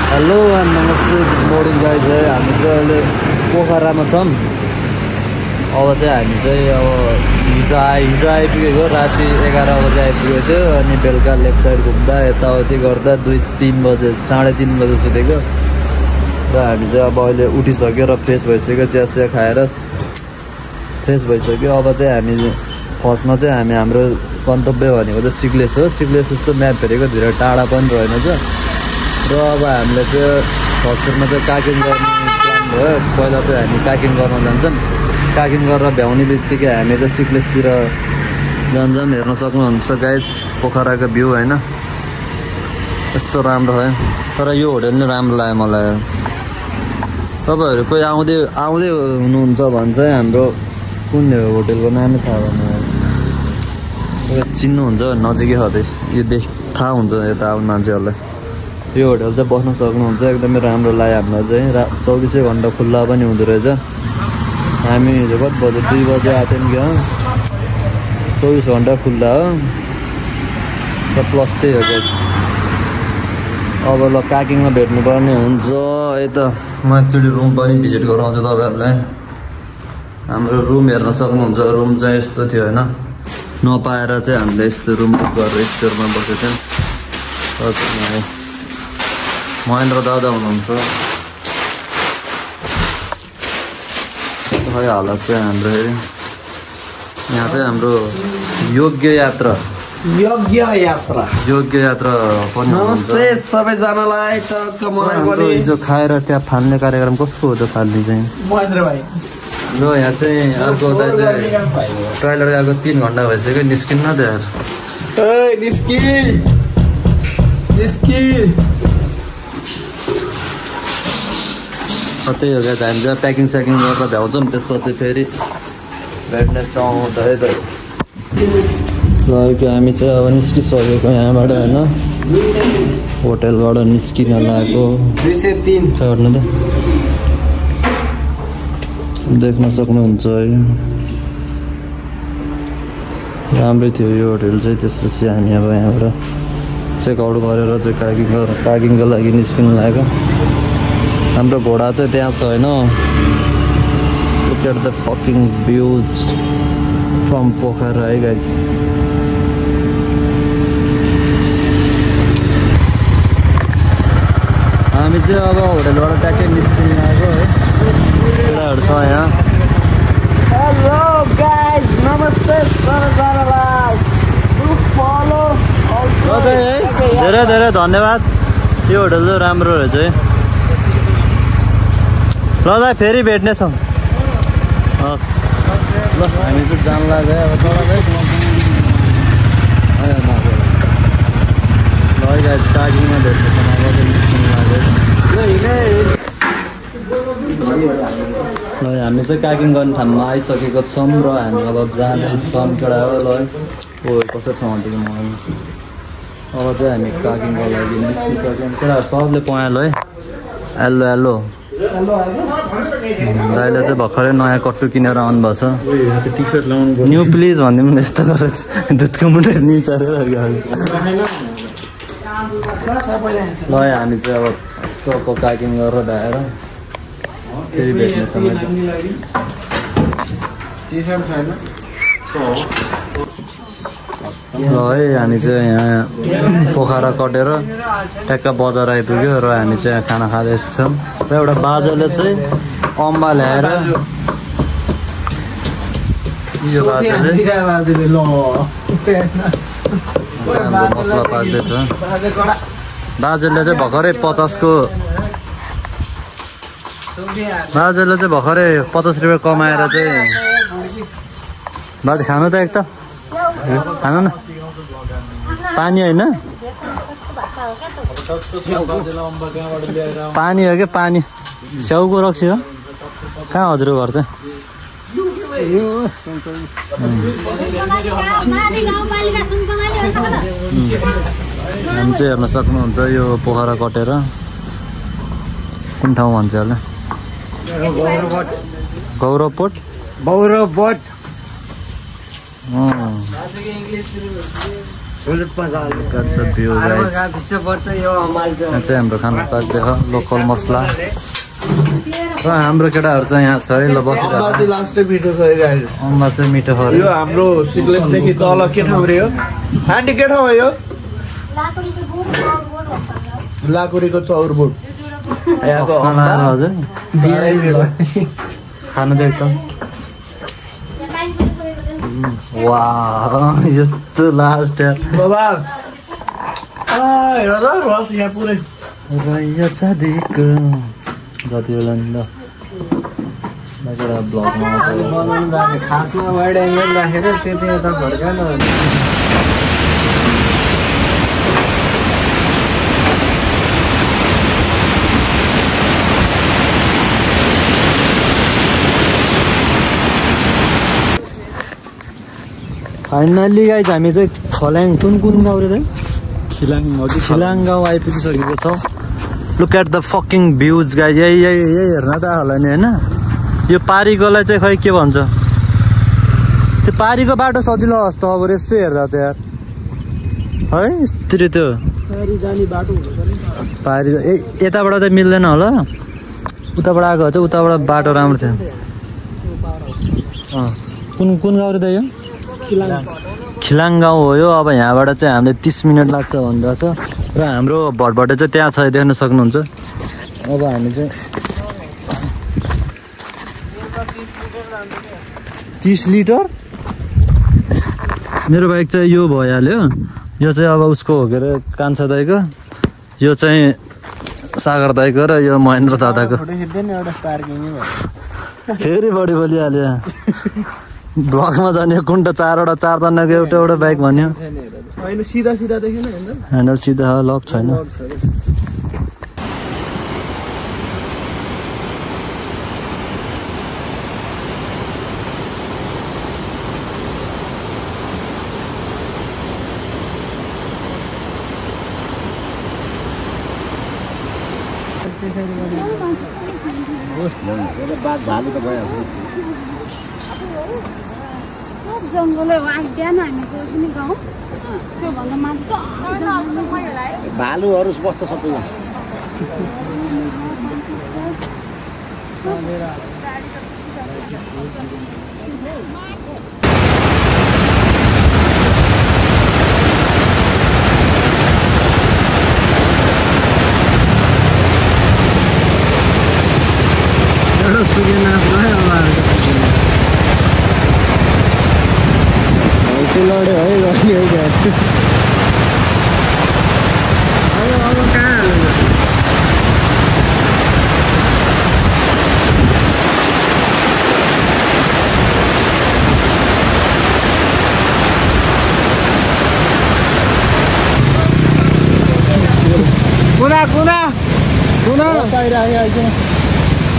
Hello नमस्ते good morning guys है। हामी चाहिँ अहिले पोखरामा छौँ। अब चाहिँ हामी चाहिँ हिजो आइपुगेको राति 11 बजे आइपुगेको थियो। अनि बेलुका लेफ्ट साइड घुम्दा यताउति गर्दा 2-3 बजे 3:30 बजे सुतेको र हामी चाहिँ अब अहिले उठिसक्यो र फ्रेस भइसक्यो। चिया खाएर फ्रेस भइसक्यो। अब चाहिँ हामी फर्स्टमा चाहिँ हामी हाम्रो गन्तव्य भनेको चाहिँ सिग्लेस हो। सिग्लेस जस्तो म्याप हेरेको धेरै टाढा पनि रहेनछ र अब हामीले चाहिँ फर्स्टमा चाहिँ काकिङ गर्ने प्लान भयो। पहिला चाहिँ हामी काकिङ गर्न जान्छौँ। काकिङ गरेर भ्याउने बित्तिकै हामी चाहिँ सिग्लेसतिर जान्छौँ। हेर्न सक्नुहुन्छ गाइज पोखराको भ्यू होइन, यस्तो राम्रो है। तर यो होटल नै राम्रो लाग्यो मलाई। तपाईँहरू कोही आउँदै हुनुहुन्छ भने चाहिँ हाम्रो कुन होटलको नामै थाहा भएन, चिन्नुहुन्छ नजिकै हदैँ यो थाहा हुन्छ यता आउने मान्छेहरूलाई। यो होटल चाहिँ बस्न सक्नुहुन्छ, एकदमै राम्रो लाग्यो हामीलाई चाहिँ। 24 घन्टा खुल्ला पनि हुँदो रहेछ। हामी हिजो कति बजे 2 बजे आएको थियौँ क्या, 24 घन्टा खुल्ला हो र प्लस त्यही हो क्या। अब ल काकिङमा भेट्नुपर्ने हुन्छ। यता म एकचोटि रुम पनि भिजिट गराउँछु तपाईँहरूलाई। हाम्रो रुम हेर्न सक्नुहुन्छ। रुम चाहिँ यस्तो थियो होइन, नपाएर चाहिँ हामीले यस्तो रुम बुक गरेर स्टोरमा बसेको थियौँ। महेन्द्र दादा हुनुहुन्छ। खै हालत चाहिँ हाम्रो यहाँ चाहिँ हाम्रो योग्य यात्रा पनि नमस्ते सबैजनालाई। हिजो खाएर त्यहाँ फाल्ने कार्यक्रम कस्तो हो त फाल्ने चाहिँ महेन्द्र भाइ ल। यहाँ चाहिँ अर्को चाहिँ टोइलेट गएको 3 घन्टा भइसक्यो, निस्किन्न त यार। निस्की त्यही हो क्या। हामी चाहिँ प्याकिङ गरेर भ्याउँछौँ। त्यसपछि फेरि भेट्नेछ आउँदै त लगेको। हामी चाहिँ अब निस्किसकेको यहाँबाट होइन, होटेलबाट निस्किन लागेको। 203 चढ्नु त देख्न सक्नुहुन्छ है, राम्रै थियो यो होटेल चाहिँ। त्यसपछि हामी अब यहाँबाट चेकआउट गरेर चाहिँ काकिङको लागि निस्किनु लागेको। हाम्रो घोडा चाहिँ त्यहाँ छ होइन। Look at the fucking views from Pokhara है गाइज। हामी चाहिँ अब होटेलबाट ट्याक्कै निस्किनु आएको है। केटाहरू छ यहाँ। हेलो गाइस नमस्ते सबैजनालाई। धेरै धेरै धन्यवाद। यो होटल चाहिँ राम्रो रहेछ है। ल दाइ फेरि भेट्नेछौँ। हस् ल हामी चाहिँ जान लाग्यो अब तल ल गाइस काकिङमा भेट्नेछौँ। अब चाहिँ निस्किनु लाग्यो। ल हामी चाहिँ काकिङ गर्ने ठाउँमा आइसकेको छौँ र हामी अब जाँदैछौँ केटा हो। ल ओ कसरी छ भनेदेखि म अब चाहिँ हामी काकिङको लागि निस्किसक्यौँ। केटाहरू सबले पयालो है। हेलो दाइले चाहिँ भर्खरै नयाँ कट्टु किनेर आउनुभएको छ। न्यू प्लिज भनिदिउँ न, यस्तो गरेर दुधको मुन्टा निचारेर ल हामी चाहिँ अब टक्क काकिङ गरेर भ्याएर फेरि भेट्नेछौँ। ल है हामी चाहिँ यहाँ पोखरा कटेर ट्याक्क बजार आइपुग्यो र हामी चाहिँ यहाँ खाना खाँदैछौँ। र एउटा बाजेले चाहिँ अम्बा ल्याएर यो बाजेले मसला पाक्दैछ। बाजेले चाहिँ भर्खरै 50 रुपियाँ कमाएर चाहिँ बाजे खानु त एक त खानु न। पानी होइन, पानी हो क्या पानी। स्याउको रक्सी हो। कहाँ हजुरको घर चाहिँ? हामी चाहिँ हेर्न सक्नुहुन्छ यो पोखरा कटेर कुन ठाउँ भन्छ होला? गौरवपोट। चाहिँ हाम्रो खाना पाक्दै हो लोकल मसला र हाम्रो केटाहरू चाहिँ यहाँ छ है ल बसिरहेको लास्टै मिठो छ है गाइस अम्बा चाहिँ मिठो हो यो हाम्रो सिक्लेसदेखि तल के ठाउँ रे हो आन्टी के ठाउँ हो यो लाकुरीको चौरबोट हजुर खानु त एकदम वाह यस्तो लास्ट बाबा हेर त रस यहाँ पुरै रहेछ दिएको जति बेला नि ल ब्लगमा बनाउनु जाने खासमा वाइड एङ्गल राखेर त्यो चाहिँ यता फर्काएन फाइनल्ली गाइज हामी चाहिँ खल्याङ कुन गाउँ रे खिलाङ गाउँ आइपुगिसकेको छौँ look at the fucking views guys यही हेर्न त होला नि होइन यो पारीकोलाई चाहिँ खै के भन्छ त्यो पारीको बाटो सजिलो होस् त अब यसो हेर्दा त यार है यस्तरी त्यो पारी यताबाट त मिल्दैन होला उताबाट आएको चाहिँ उताबाट बाटो राम्रो थियो कुन गाउँ रे त यो खिलाङ गाउँ हो यो अब यहाँबाट चाहिँ हामीले 30 मिनट लाग्छ भन्दछ र हाम्रो भटभटे चाहिँ त्यहाँ छ देख्न सक्नुहुन्छ अब हामी चाहिँ 30 लिटर मेरो बाइक चाहिँ यो भइहाल्यो यो चाहिँ अब उसको हो के अरे कान्छा दाइको यो चाहिँ सागर दाइको र यो महेन्द्र दादाको फेरि बढी बोलिहाल्यो ब्लगमा जाने कुन्टा 4वटा 4 जनाको एउटा बाइक भन्यो हैन सिधा देखेन ह्यान्डल सिधा लक छैन भालु त भइहाल्छ जङ्गल हो आज बिहान हामी गयो पनि गाउँ त्योभन्दा माथि भालुहरू बस्छ सबैमा लड्यो है गर्ने है अब कहाँ कुना लडाइ